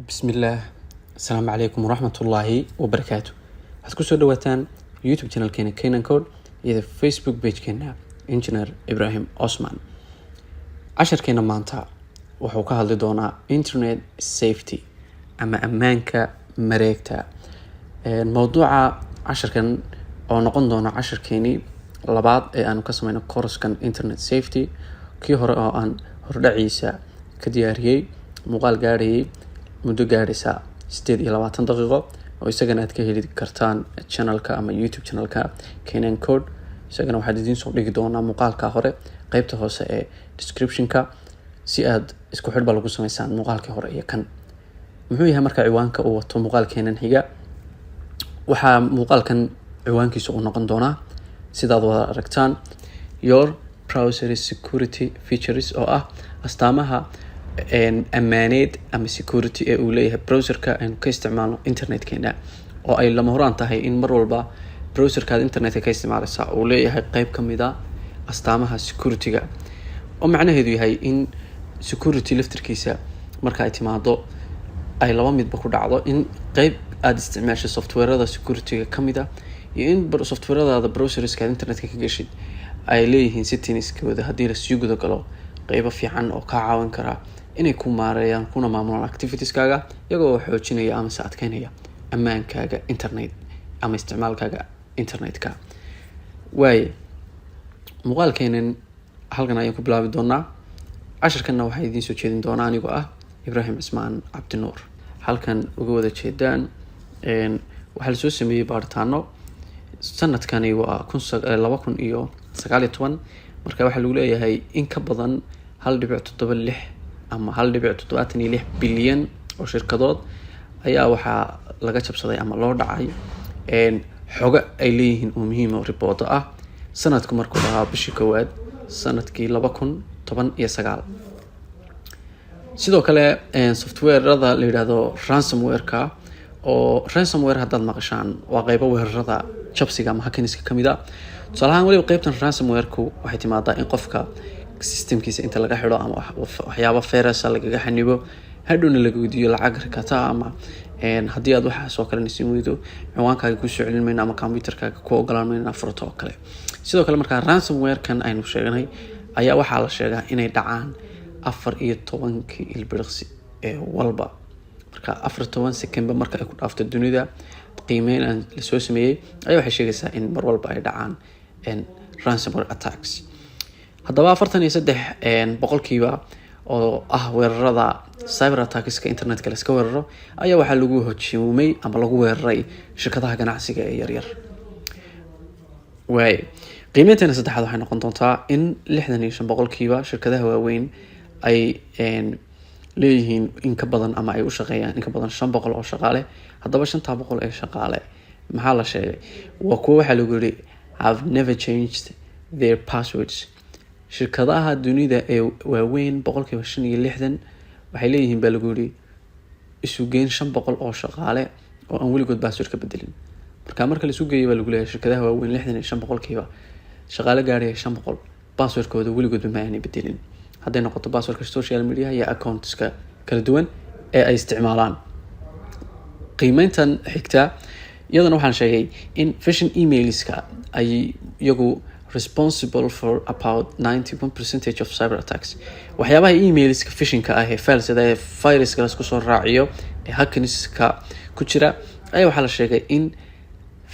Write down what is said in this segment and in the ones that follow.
Bismillaah, asalaamu calaykum waraxmatullaahi wabarakaatu. Waxaad kusoo dhawaataan YouTube channelkeena Kenan Code iyo Facebook pagekeena Engineer Ibrahim Osman. Casharkeena maanta wuxuu ka hadli doonaa internet safety ama ammaanka mareegta. Mowduuca casharkan oo noqon doona casharkeenii labaad ee aanu ka sameyno coursekan internet safety, kii hore oo aan hordhaciisa ka diyaariyey muuqaal gaadhayay muddo gaadhaysa 28 daqiiqo, oo isagana aad ka heli kartaan channelka ama YouTube channelka Kenan Code. Isagana waxaad idiin soo dhigi doonaa muuqaalka hore qeybta hoose ee descriptionka, si aad isku xidhba lagu sameysaan muuqaalkii hore iyo kan. Muxuu yahay marka ciwaanka uu wato muuqaalkeenan xiga? Waxaa muuqaalkan ciwaankiisa uu noqon doonaa, sidaad wada aragtaan, "Your Browser Security Features", oo ah astaamaha ammaaneed ama security ee uu leeyahay browserka aynu ka isticmaalno internetkeena, oo ay lama huraan tahay in mar walba browserkaad internetka ka isticmaaleysa uu leeyahay qeyb kamid a astaamaha security-ga, oo macnaheedu yahay in security laftirkiisa marka ay timaado ay laba midba ku dhacdo: in qeyb aada isticmaasho softwarada security-ga kamid a iyo in softwaradaada browserska aad internetka ka geshid ay leeyihiin settingskooda, haddii lasii guda galo, qeybo fiican oo kaa caawin karaa inay ku maareeyaan kuna maamulaan activitieskaaga, iyagoo xoojinaya amase adkeynaya ammaankaaga internet ama isticmaalkaaga internetka. Waaye, muuqaalkeenan halkan ayaan ku bilaabi doonaa. Casharkanna waxaa idiin soo jeedin doonaa anigoo ah Ibraahim Cismaan Cabdinuur. Halkan uga wada jeedaan waxaa lasoo sameeyey baaritaano. Sanadkani waa kun 2019. Marka waxaa lagu leeyahay in ka badan 1.76 ama 1.76 bilyan oo shirkadood ayaa waxaa laga jabsaday ama loo dhacay xogo ay leeyihiin oo muhiim oo reporto ah, sanadku markuu ahaa bishii koowaad sanadkii 2019. Sidoo kale softwarada la yidhaahdo ransomwareka, oo ransomware haddaad maqashaan waa qeybo weerarada jabsiga ama hackingiska kamid a. Tusaale ahaan, weliba qeybtan ransomwareku waxay timaadaa in qofka systemkiisa inta laga xidho ama waxyaaba virusa lagaga xanibo, hadhowna laga weydiiyo lacag rikata, ama haddii aad waxaas oo kale nasiin weydo, ciwaankaaga kusoo celin mayno ama computerkaaga ku ogolaan mayno inaad furto oo kale. Sidoo kale markaa ransomwarekan aynu sheegnay ayaa waxaa la sheegaa inay dhacaan 14-kii ilbiriqsi ee walba. Marka 14 secondba marka ay ku dhaafto dunida, qiimeyn aan lasoo sameeyey ayaa waxay sheegaysaa in mar walba ay dhacaan ransomware attacks. Haddaba 43% oo ah weerarada cyber attackska internetka laska weeraro ayaa waxaa lagu hojuumay ama lagu weeraray shirkadaha ganacsiga ee yaryar. Waay, qiimeynteena saddexaad waxay noqon doontaa in 65% shirkadaha waaweyn ay leeyihiin in ka badan ama ay u shaqeeyaan in ka badan 500 oo shaqaale. Haddaba shantaa boqol ee shaqaale maxaa la sheegay? Waa kuwo waxaa lagu yiri have never changed their passwords. Shirkadaha dunida ee waaweyn 65% waxay leeyihiin, baa lagu yiri, isugeyn 500 oo shaqaale oo aan weligood password ka bedelin. Marka marka la isu geeyo, baa lagu leeyahay, shirkadaha waaweyn 65% shaqaale gaaraya 500 passwordkooda weligoodba ma aanay bedelin, hadday noqoto passwordka social media iyo accountska kala duwan ee ay isticmaalaan. Qiimeyntan xigta iyadana waxaan sheegay in phishing emailska ay iyagu responsible for about 91 percentage of cyber attacks. Waxyaabaha emailska phishingka ah ee filesada ee viruska lasku soo raaciyo ee hackinska ku jira ayaa waxaa la sheegay in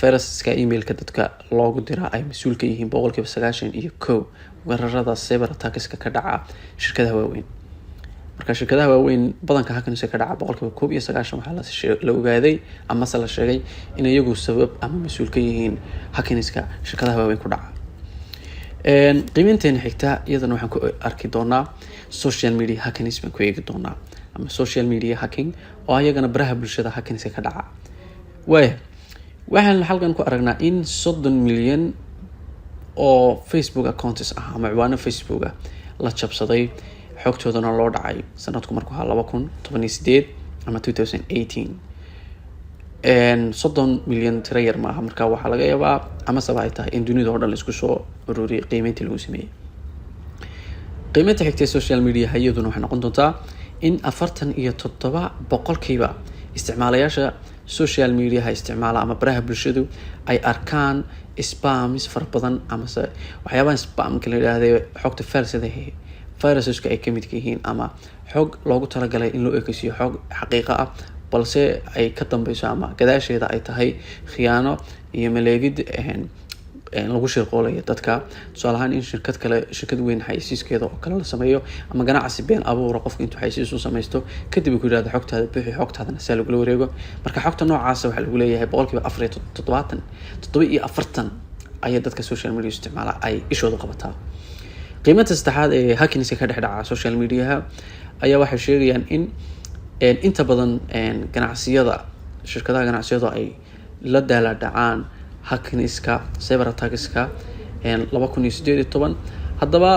viruska emailka dadka loogu diraa ay mas-uul ka yihiin 91% weerarada cyber attackska ka dhaca shirkadaha waaweyn. Marka shirkadaha waaweyn badanka hackinska ka dhaca 91% waxaa la ogaaday amase la sheegay in iyagu sabab ama mas-uul ka yihiin hackinska shirkadaha waaweyn ku dhaca. Qiimeynteena xigta iyadana waxaan ku arki doonaa social media hackings baan ku eegi doonaa, ama social media hacking, oo ayagana baraha bulshada hackingska ka dhaca. Waaya, waxaan halkan ku aragnaa in 30 milyan oo Facebook accounts ah ama ciwaano Facebook ah la jabsaday, xogtoodana loo dhacay sanadku markuu ahaa 2018 ama 2018. 30 milyan tiro yar maaha. Marka waxaa laga yaabaa amaseba ay tahay in dunida oo dhan laisku soo ururiyay qiimeyntii lagu sameeyey. Qiimeynta xigtay social media iyaduna waxay noqon doontaa in 47% isticmaalayaasha social mediaha isticmaala ama baraha bulshadu ay arkaan spams fara badan, amase waxyaabaha spamka la yidhaahday, xogta falsada, viruseska ay kamidka yihiin, ama xog loogu talagalay in loo ekeysiiyo xog xaqiiqa ah, balse ay ka dambeyso ama gadaasheeda ay tahay khiyaano iyo maleegid lagu shirqoolayo dadka. Tusaale ahaan, in shirkad kale, shirkad weyn xayeysiiskeeda oo kale la sameeyo, ama ganacsi been abuura qofka intuu xayeysiis u samaysto, kadib ku yidhahdo "Xogtaada buuxi," xogtaadana saa lagula wareego. Marka xogta noocaasa waxaa lagu leeyahay 74%, 47 ayaa dadka social media isticmaala ay ishoodu qabataa. Qiimaynta saddexaad ee hackinska ka dhex dhaca social mediaha ayaa waxay sheegayaan in inta badan ganacsiyada, shirkadaha ganacsiyadu ay la daala dhacaan hackinska, cyber attackska 2018. Haddaba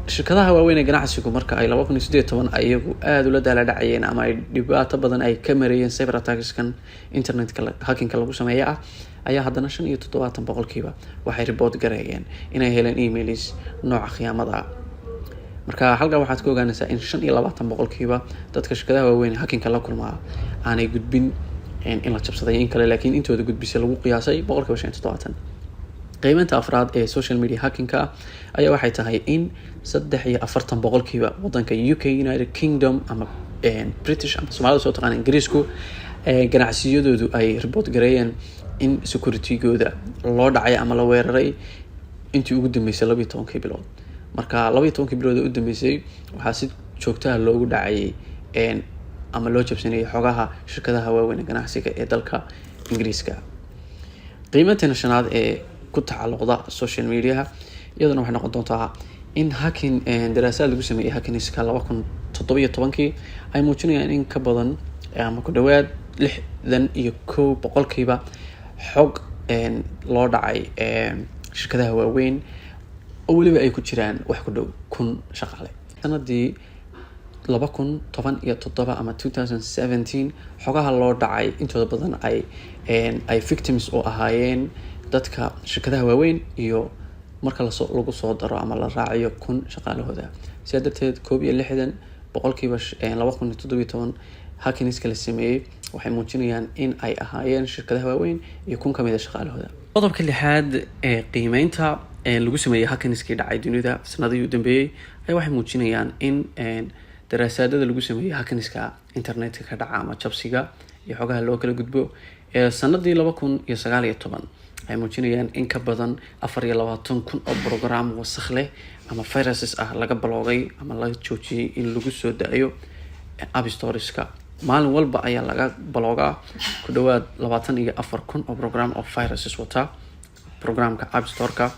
shirkadaha waaweyn ee ganacsigu marka ay 2018 iyagu aada ula daala dhacayeen ama ay dhibaato badan ay ka mareeyeen cyber attackskan internetka hackinka lagu sameeya ah, ayaa haddana 75% waxay report gareeyeen inay heleen emails nooca khiyaamada ah. Marka halkaa waxaad ka ogaanaysaa in 25% dadka shirkadaha waaweyn hackinka la kulmaa aanay gudbin in la jabsaday in kale, laakiin intooda gudbisay lagu qiyaasay 75%. Qiimeynta afraad ee social media hackinka ah ayaa waxay tahay in 43% wadanka UK, United Kingdom ama British ama Soomaalida soo taqaana Ingiriisku, ganacsiyadoodu ay report gareeyeen in securitygooda loo dhacay ama la weeraray intii ugu dambeysay 12-kii bilood. Marka 12-kii bilood ee u dambeysay waxaa si joogtaha loogu dhacayay ama loo jabsanayay xogaha shirkadaha waaweyn ee ganacsiga ee dalka Ingiriiska. Qiimaynteena shanaad ee ku tacalluqda social mediaha iyaduna waxay noqon doontaa in hacking daraasaad lagu sameeyey hackinska 2017-kii ay muujinayaan in ka badan ama ku dhawaad 61% xog loo dhacay shirkadaha waaweyn, oo weliba ay ku jiraan wax ku dhow 1000 shaqaale. Sanadii 2017 ama 2017 xogaha loo dhacay intooda badan ay victims oo ahaayeen dadka shirkadaha waaweyn iyo marka lasoo lagu soo daro ama la raaciyo 1000 shaqaalahooda. Sidaa darteed 61% 2017 hackinska la sameeyey waxay muujinayaan in ay ahaayeen shirkadaha waaweyn iyo 1000 kamid a shaqaalahooda. Qodobka lixaad ee qiimeynta lagu sameeyey hackinskii dhacay dunida sanadihii u dambeeyey ayaa waxay muujinayaan in daraasaadada lagu sameeyey hackinska internetka ka dhaca ama jabsiga iyo xogaha loo kala gudbo ee sanadii 2019 ay muujinayaan in ka badan 24,000 oo program wasakh leh ama viruses ah laga blockay ama laga joojiyey in lagu soo da-yo app storeska. Maalin walba ayaa laga blockaa ku dhawaad 24,000 oo program oo viruses wata programka app storeka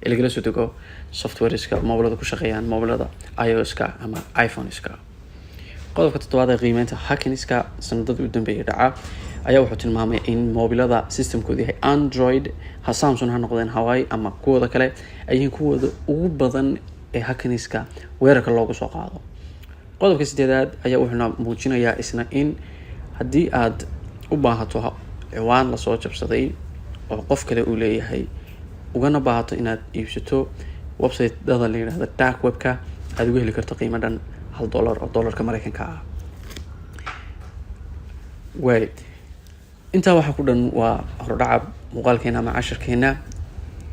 ee lagala soo dego softwareska mobilada ku shaqeeyaan, mobilada iOS-ka ama iPhoneska. Qodobka toddobaad ee qiimeynta hackinska sanadada u dambeeyay dhaca ayaa wuxuu tilmaamay in mobilada systemkoodu yahay Android, ha Samsung ha noqdeen, Huawei ama kuwooda kale, ay yihiin kuwooda ugu badan ee hackinska weerarka loogu soo qaado. Qodobka sideedaad ayaa wuxuuna muujinayaa isna in haddii aad u baahato ciwaan lasoo jabsaday oo qof kale uu leeyahay, ugana baahato inaad iibsato, website-dada la yidhahda dark webka aada uga heli karto qiimo dhan $1 oo dollarka Mareykanka ah. Waay, intaa waxaa ku dhan waa hordhaca muuqaalkeena ama cashirkeena,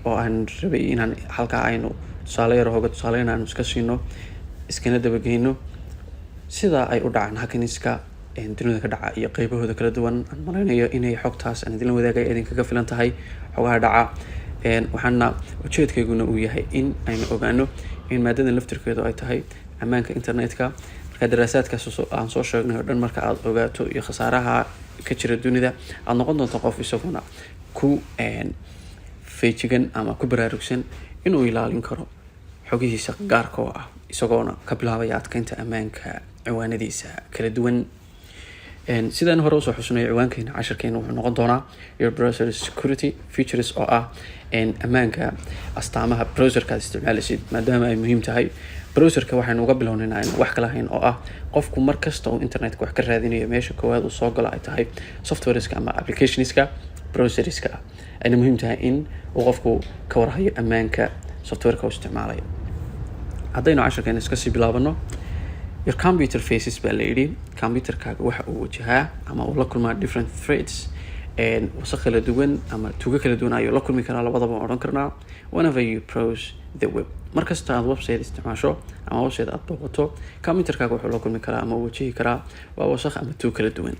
oo aan rabay inaan halkaa aynu tusaale yar hooga tusaale inaanu iska siino, iskana dabageyno sida ay u dhacaan hackinska dunida ka dhaca iyo qeybahooda kala duwan. Aan malaynayo inay xogtaas aan idinla wadaagay idinkaga filan tahay xogaha dhaca. Waxaana ujeedkayguna uu yahay in aynu ogaano in maadadan laftirkeedu ay tahay ammaanka internetka. Marka daraasaadkaas aan soo sheegnay oo dhan marka aada ogaato iyo khasaaraha ka jira dunida, aada noqon doonto qof isaguna ku feejigan ama ku baraarugsan inuu ilaalin karo xogihiisa gaarka oo ah, isagoona ka bilaabaya adkeynta ammaanka ciwaanadiisa kala duwan. Sidaan hore usoo xusnay, ciwaankeena cashirkeena wuxuu noqon doonaa "Your Browser Security Features", oo ah ammaanka astaamaha browserka aad isticmaalaysid. Maadaama ay muhiim tahay browserka, waxaynu uga bilownayna aynu wax kala hayn oo ah qofku mar kasta uu internetka wax ka raadinayo, meesha koowaad uu soo galo ay tahay softwareska ama applicationska browserska ah, ayna muhiim tahay in uu qofku ka warhayo ammaanka softwareka uu isticmaalayo. Haddaynu cashirkeena iska sii bilaabano, Your computer faces, baa la yidhi, computerkaaga waxa uu wajahaa ama uu la kulmaa different threats, wasaq kala duwan ama tuugo kala duwan ayuu la kulmi karaa, labadaba waan odhan karnaa, whenever you browse the web. Markasta aad website isticmaasho ama website aad booqato, computerkaaga wuxuu la kulmi karaa ama uu wajahi karaa waa wasaq ama tuug kala duwan,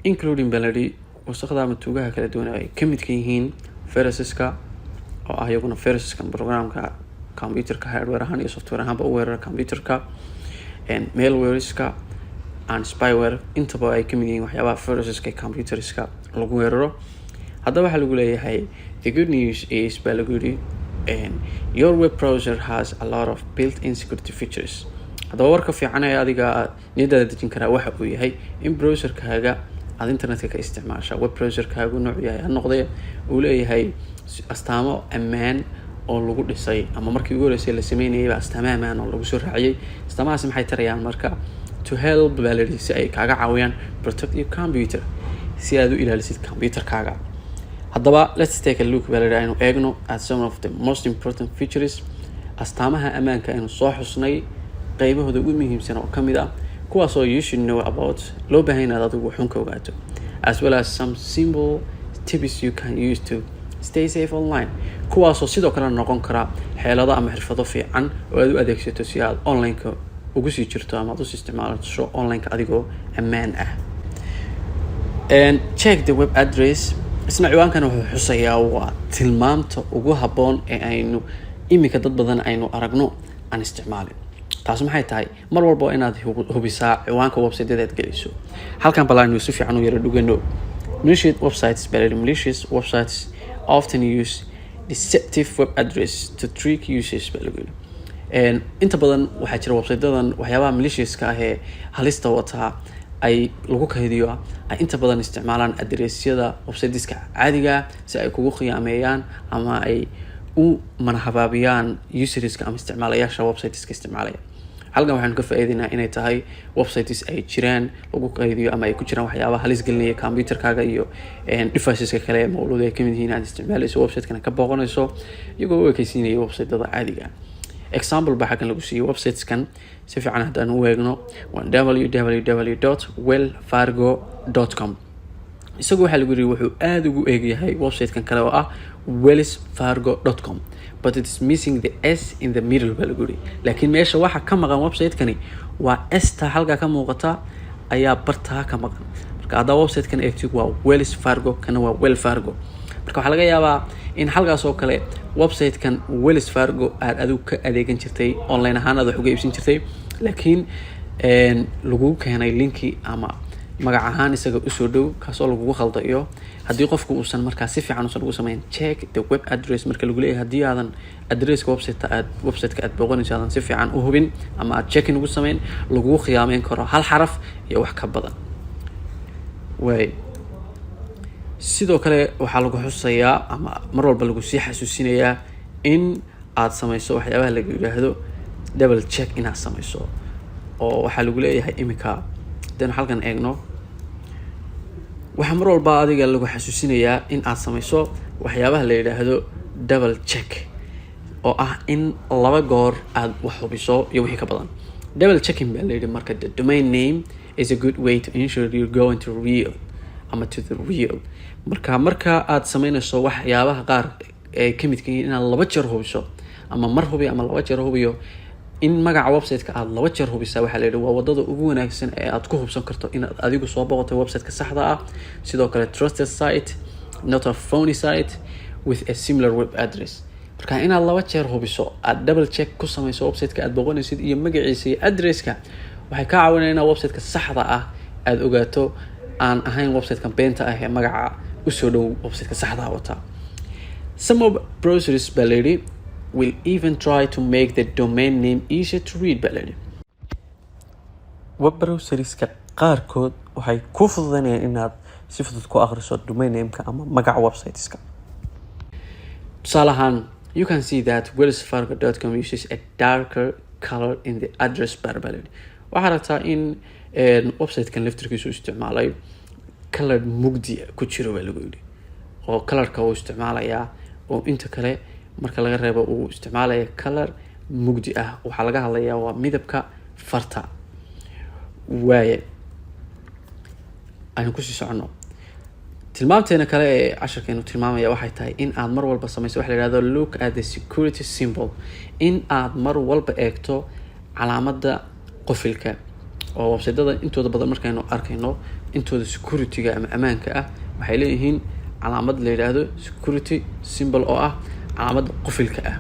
including, baa la yidhi, wasaqda ama tuugaha kala duwan ay ka midka yihiin viruseska, oo ah iyaguna viruseska programka computerka hardware ahaan iyo software ahaanba u weerara computerka, malwareska and spyware, intaba ay kamid yihiin waxyaabaha viruseska ee computerska lagu weeraro. Haddaba waxaa lagu leeyahay, the good news is, baa lagu yidhi, your web browser has a lot of built-in security features. Haddaba warka fiican ee adiga niyadaada dejin karaa waxa uu yahay in browserkaaga aada internetka ka isticmaasha, web browserkaagu noocu yahay ha noqdee, uu leeyahay astaamo ammaan oo lagu dhisay ama markii ugu horeysay la sameynayayba astaamo ammaan oo lagu soo raaciyay. Astaamahaasi maxay tarayaan marka? To help, baa la yidhi, si ay kaaga caawiyaan protect your computer, si aad u ilaalisid computerkaaga. Haddaba let's take a look, baa la yidhi, aynu eegno at some of the most important features, astaamaha ammaanka aynu soo xusnay qeybahooda ugu muhiimsan oo kamid ah, kuwaasoo you should know about, loo baahan inaad adigu waxun ka ogaato, as well as some simple tips you can use to stay safe online, kuwaasoo sidoo kale noqon kara xeelado ama xirfado fiican oo aad u adeegsato si aad online-ka ugu sii jirto ama aad usii isticmaasho online-ka adigoo ammaan ah. Check the web address. Isna ciwaankan wuxuu xusayaa waa tilmaamta ugu habboon ee aynu iminka dad badan aynu aragno aan isticmaalin. Taas maxay tahay? Mar walba waa inaad hubisaa ciwaanka website-yada aad gelayso. Halkan bal aynu si fiican u yara dhugano. Malicious websites, baa la yidhi, malicious websites often use deceptive web address to trick users, baa lagu yidhi. Inta badan waxaa jira website-yadan waxyaabaha maliciouska ah ee halista wataa ay lagu kaydiyo ay inta badan isticmaalaan addressyada websiteska caadiga si ay kugu khiyaameeyaan ama ay u manahabaabiyaan userska ama isticmaalayaasha websiteska isticmaalaya. Halkan waxaanu ka faa'iideynaa inay tahay websites ay jiraan lagu kaydiyo ama ay ku jiraan waxyaabaha halis gelinaya computerkaaga iyo deviceska kale ee mawluud ay kamid yihiin aad isticmaalayso, website-kana ka booqanayso, iyagoo u ekeysiinaya website-dada caadiga. Example baa xaggan lagu siiyey. Websiteskan si fiican haddaan u eegno waa www.wellfargo.com. Isagu waxaa lagu yiri wuxuu aada ugu eegyahay website-kan kale oo ah wellsfargo.com, but it is missing the S in the middle, baa lagu yiri. Laakiin meesha waxa ka maqan website-kani waa S-ta halkaa ka muuqata ayaa bartaa ka maqan. Marka haddaa website-kan eegtid, waa Wells Fargo, kana waa Well Fargo. Marka waxaa laga yaabaa in halkaas oo kale website-kan Wells Fargo aad adigu ka adeegan jirtay, online ahaan aad wax uga iibsan jirtay, laakiin lagugu keenay linki ama magac ahaan isaga usoo dhow, kaasoo lagugu khaldayo haddii qofku uusan markaa si fiican uusan ugu samayn check the web address. Marka lagu leeyahay, haddii aadan addresska website aad website-ka aad booqanayso aadan si fiican u hubin ama aad checking ugu samayn, lagugu khiyaameyn karo hal xaraf iyo wax ka badan. Waay, sidoo kale waxaa lagu xusayaa ama mar walba lagu sii xasuusinayaa in aad samayso waxyaabaha lagu yidhaahdo double check inaad samayso, oo waxaa lagu leeyahay iminka hadaynu halkan eegno, waxaa mar walba adiga lagu xasuusinayaa in aad samayso waxyaabaha la yidhaahdo double check, oo ah in laba goor aad wax hubiso iyo wixii ka badan. Double checking, baa la yidhi marka, the domain name is a good way to ensure you're going to real ama to the real. Marka aad sameynayso waxyaabaha qaar ee kamidka yihiin inaad laba jeer hubiso, ama mar hubi ama laba jeer hubiyo, in magaca website-ka aad laba jeer hubisaa, waxaa la yidhi, waa wadada ugu wanaagsan ee aad ku hubsan karto inaad adigu soo boqotay website-ka saxda ah, sidoo kale trusted site, not a phony site with a similar web address. Marka inaad laba jeer hubiso, aad double check ku samayso website-ka aad boqonaysid iyo magaciisa iyo addresska, waxay kaa caawinaya inaad website-ka saxda ah aada ogaato, aan ahayn website-kan beenta ah ee magaca usoo dhow website-ka saxda ah wata. Some of browsers, baa la yidhi, will even try to make the domain name easier to read, baa la yidhi. Web browserska qaarkood waxay ku fududeynayaan inaad si fudud ku akhriso domain nameka ama magaca websiteska. Tusaale ahaan, you can see that wellsfargo.com uses a darker color in the address bar, baa la yidhi. Waxaa aragtaa in website-kan laftirkiisu isticmaalay color mugdi ku jiro, baa lagu yidhi, oo colorka uu isticmaalayaa oo inta kale marka laga reebo uu isticmaalaya color mugdi ah. Waxaa laga hadlayaa waa midabka farta. Waaye, aynu kusii soconno. Tilmaamteena kale ee casharkeenu tilmaamaya waxay tahay in aad mar walba sameyso waxa la yihahdo "look at the security symbol", in aad mar walba eegto calaamadda qofilka, oo websiteyada intooda badan markaynu arkayno, intooda security-ga ama ammaanka ah, waxay leeyihiin calaamad la yidhaahdo security symbol, oo ah calaamadda qofilka ah.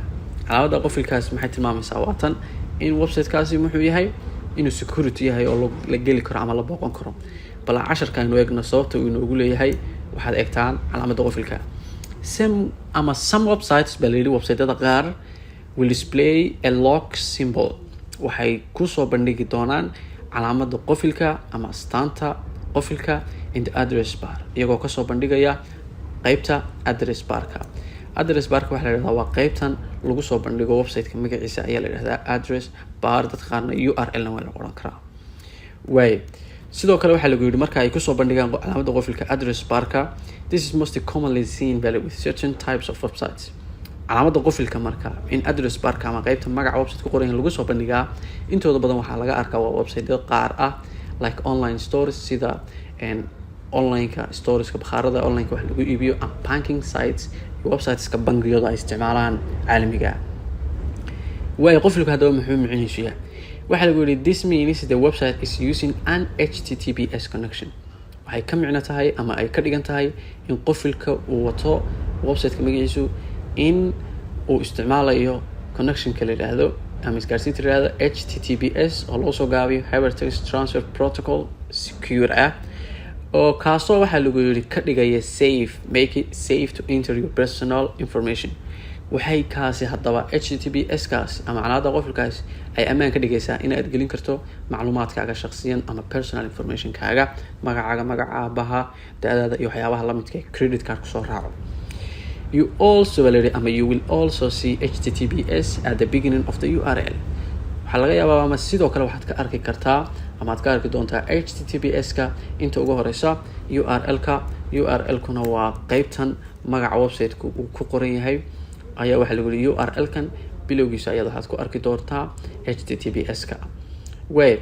Calaamadda qofilkaas maxay tilmaamaysaa? Waa tan in websitekaasi muxuu yahay, inuu security yahay oo la geli karo ama la booqan karo. Bal casharka aynu eegno sababta uu inoogu leeyahay waxaad eegtaan calaamadda qofilka. Some ama some websites baa layidhi, websiteyada qaar, will display a lock symbol, waxay kusoo bandhigi doonaan calaamadda qofilka ama astaanta qofilka, in the address bar, iyagoo kasoo bandhigaya qeybta address barka. Address barka waxaa la yihahdaa waa qeybtan lagu soo bandhigo websiteka magaciisa ayaa la yihahdaa address bar. Dadka qaarna URL na waa la oran karaa. Waaye, sidoo kale waxaa lagu yidhi marka ay kusoo bandhigaan calaamadda qofilka address barka, this is most commonly seen bale with certain types of websites. Calaamadda qofilka marka in address barka ama qeybta magaca website ku qoran lagu soo bandhigaa, intooda badan waxaa laga arkaa waa websiteyo qaar ah, like online stores, sida onlineka storeska, bakhaarada onlineka wax lagu iibiyo, and banking sites, iyo websiteska bangiyadu ay isticmaalaan caalamiga. Waayo, qofilku haddaba muxuu micnihiisu yahay? Waxaa lagu yihi, this means the website is using an HTTPS connection. Waxay ka micno tahay ama ay ka dhigan tahay in qofilka uu wato websiteka magaciisu in uu isticmaalayo connectionka la yidhaahdo ama isgaarsiinta la yihahdo HTTPS, oo loo soo gaabiyo Hypertext Transfer Protocol Secure ah, oo kaasoo waxaa lagu yiri ka dhigaya safe, make it safe to enter your personal information. Waxay kaasi haddaba HTTPS kaas ama calaamada qofilkaas ay ammaan ka dhigaysaa in aad gelin karto macluumaadkaaga shaqsiyan ama personal informationkaaga, magacaaga, magaca aabaha, da-daada iyo waxyaabaha lamidka ee credit card kusoo raaco. You also baa layidhi ama you will also see HTTPS at the beginning of the URL. Waxaa laga yaabaa ama sidoo kale waxaad ka arki kartaa ama aad ka arki doontaa HTTPS ka inta ugu horeysa URL-ka. URL-kuna waa qeybtan magaca website-ku uu ku qoran yahay ayaa waxaa lagu yihi URL-kan bilowgiisa ayaad waxaad ku arki doontaa HTTPS ka. Way,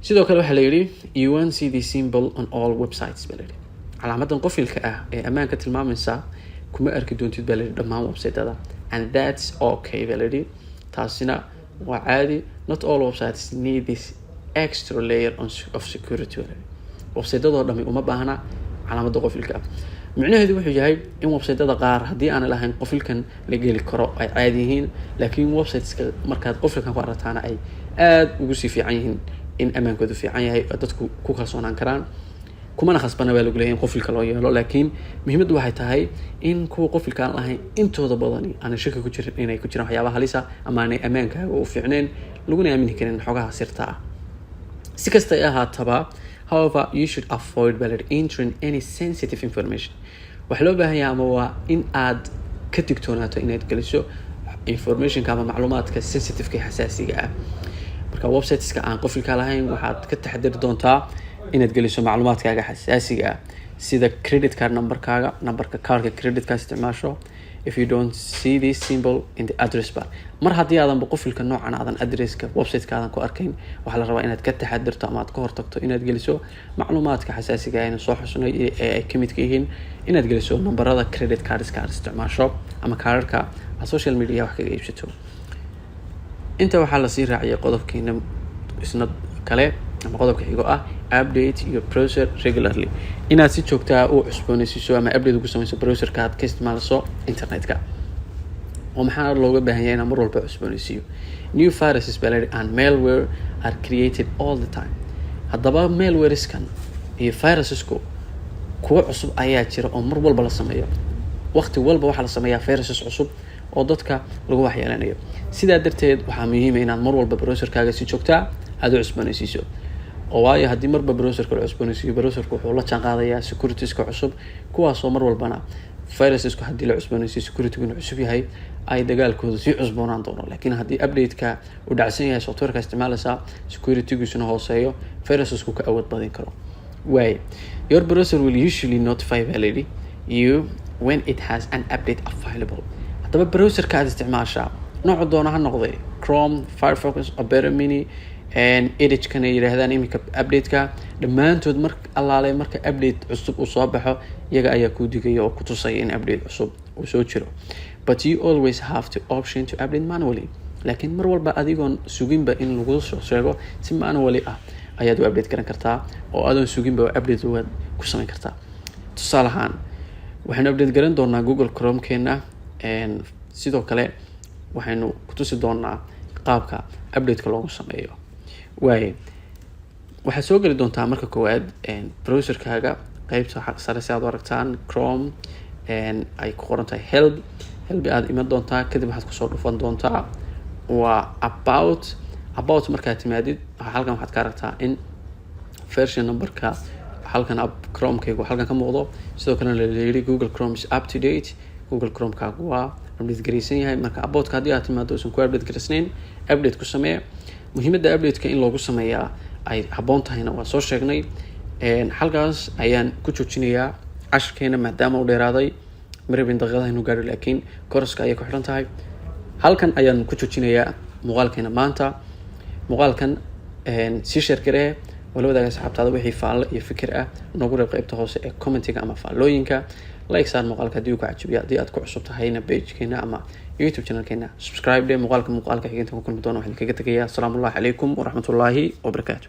sidoo kale waxaa la yidhi, you won't see the symbol on all websites baa layidhi. Calaamadan qofilka ah ee ammaanka tilmaamaysa kuma arki doontid baa layidhi dhammaan website-ada, and that's okay baa layidhi, taasina waa caadi. Not all websites need this extra layer of security baa layidhi. Website-adoo dhami uma baahna calaamada qofilka ah. Micnaheedu wuxuu yahay in website-ada qaar haddii aanay lahayn qofilkan la geli karo, ay caadi yihiin, laakiin websiteska markaad qofilkan ku aragtaana ay aada ugu sii fiican yihiin, in ammaankoodu fiican yahay oo dadku ku kalsoonaan karaan. Kumana khasbana baa lagu leeyahay in qofilka loo yeelo, laakiin muhiimaddu waxay tahay in kuwa qofilka aan lahayn intooda badani aanay shaki ku jirin inay ku jiraan waxyaabaha halisa ama aanay ammaankaaga u fiicneen, laguna aamini karin xogaha sirta ah. Si kasta ay ahaataba, however, you should avoid baa layidhi entering any sensitive information. Waxaa loo baahan yahay ama waa in aad ka digtoonaato inaad geliso informationka ama macluumaadka sensitiveka ee xasaasiga ah. Marka websiteska aan qofilka lahayn waxaad ka taxadiri doontaa inaad geliso macluumaadkaaga xasaasiga ah, sida credit card numberkaaga, numberka kaarka creditkaa isticmaasho, if you don't see this symbol in the address bar. Mar haddii aadanba qofilka noocan aadan addresska websiteka aadan ku arkayn, waxaa la rabaa inaad ka taxadirto ama aad ka hortagto inaad geliso macluumaadka xasaasiga aynu soo xusnay ee ay kamidka yihiin inaad geliso nambarada credit cardska aad isticmaasho ama kaararka aad social media wax kaga iibsato. Inta waxaa lasii raaciyay qodobkiina isna kale ama qodobka xigo ah "update your browser regularly", inaad si joogtaa u cusboonaysiiso ama update ugu sameyso browserka aad ka isticmaalso internetka. Oo maxaa looga baahan yahay inaan mar walba cusboonaysiiyo? New viruses baa layidhi and malware are created all the time. Haddaba malwareskan iyo virusesku kuwo cusub ayaa jira oo mar walba la sameeyo. Waqti walba waxaa la sameeyaa viruses cusub oo dadka lagu waxyeelanayo. Sidaa darteed waxaa muhiima inaad mar walba browserkaaga si joogtaa aada u cusboonaysiiso, oo waayo haddii marba browserka la cusboonaysiiyo, browserka wuxuu la jaan qaadayaa securitieska cusub, kuwaasoo mar walbana virusesku haddii la cusboonaysiiyo, securityguna cusub yahay, ay dagaalkooda sii cusboonaan doono. Laakiin haddii update-ka uu dhacsan yahay, softwareka isticmaalaysaa securitygiisuna hooseeyo, virusesku ka awood badin karo. Waay, your browser will usually notify baa layidhi you when it has an update available. Haddaba browserka aad isticmaashaa noocu doona ha noqday, Chrome, Firefox, Opera Mini, Edge-kan ay yidhaahdaan iminka update-ka, dhammaantood mar allaale marka update cusub uu soo baxo, iyaga ayaa kuu digaya oo ku tusaya in update cusub uu soo jiro. But you always have the option to update manually. Laakiin mar walba, adigoon suginba in lagu soo sheego, si manually ah ayaad u update garan kartaa, oo adoon suginba update waad ku samayn kartaa. Tusaale ahaan, waxaynu update garan doonaa Google Chrome-keena. Sidoo kale waxaynu kutusi doonaa qaabka update-ka loogu sameeyo. Waaye, waxaad soo geli doontaa marka koowaad browserkaaga qeybta sare, si aad u aragtaan Chrome ay ku qoran tahay "Help". Help aad iman doontaa, kadib waxaad kusoo dhufan doontaa waa "About". About markaad timaadid, halkan waxaad ka aragtaa in version numberka halkan Chromekaygu halkan ka muuqdo. Sidoo kalena la yiri "Google Chrome is up to date", Google Chromekaagu waa update garaysan yahay. Marka aboutka haddii aad timaado usan ku update garaysnayn, update ku samee. Muhiimadda update-ka in loogu sameeyaa ay habboon tahayna waa soo sheegnay. Halkaas ayaan ku joojinayaa cashirkeena, maadaama u dheeraaday. Marabin daqiiqadaha inu gaadho, laakiin koroska ayay ku xidhan tahay. Halkan ayaan ku joojinayaa muuqaalkeena maanta. Muuqaalkan sii share garee, wala wadaaga asxaabtaada. Wixii faallo iyo fikir ah noogu reeb qeybta hoose ee commentiga ama faallooyinka. Like saar muuqaalka haddii uu ku cajibiyo. Haddii aad ku cusub tahayna pagekeena ama YouTube channelkeena, subscribe dhe. Muuqaalka xiginta ku kulmi doona, waxaan kaga tegayaa asalaamu allahi calaykum waraxmatullaahi wabarakaatu.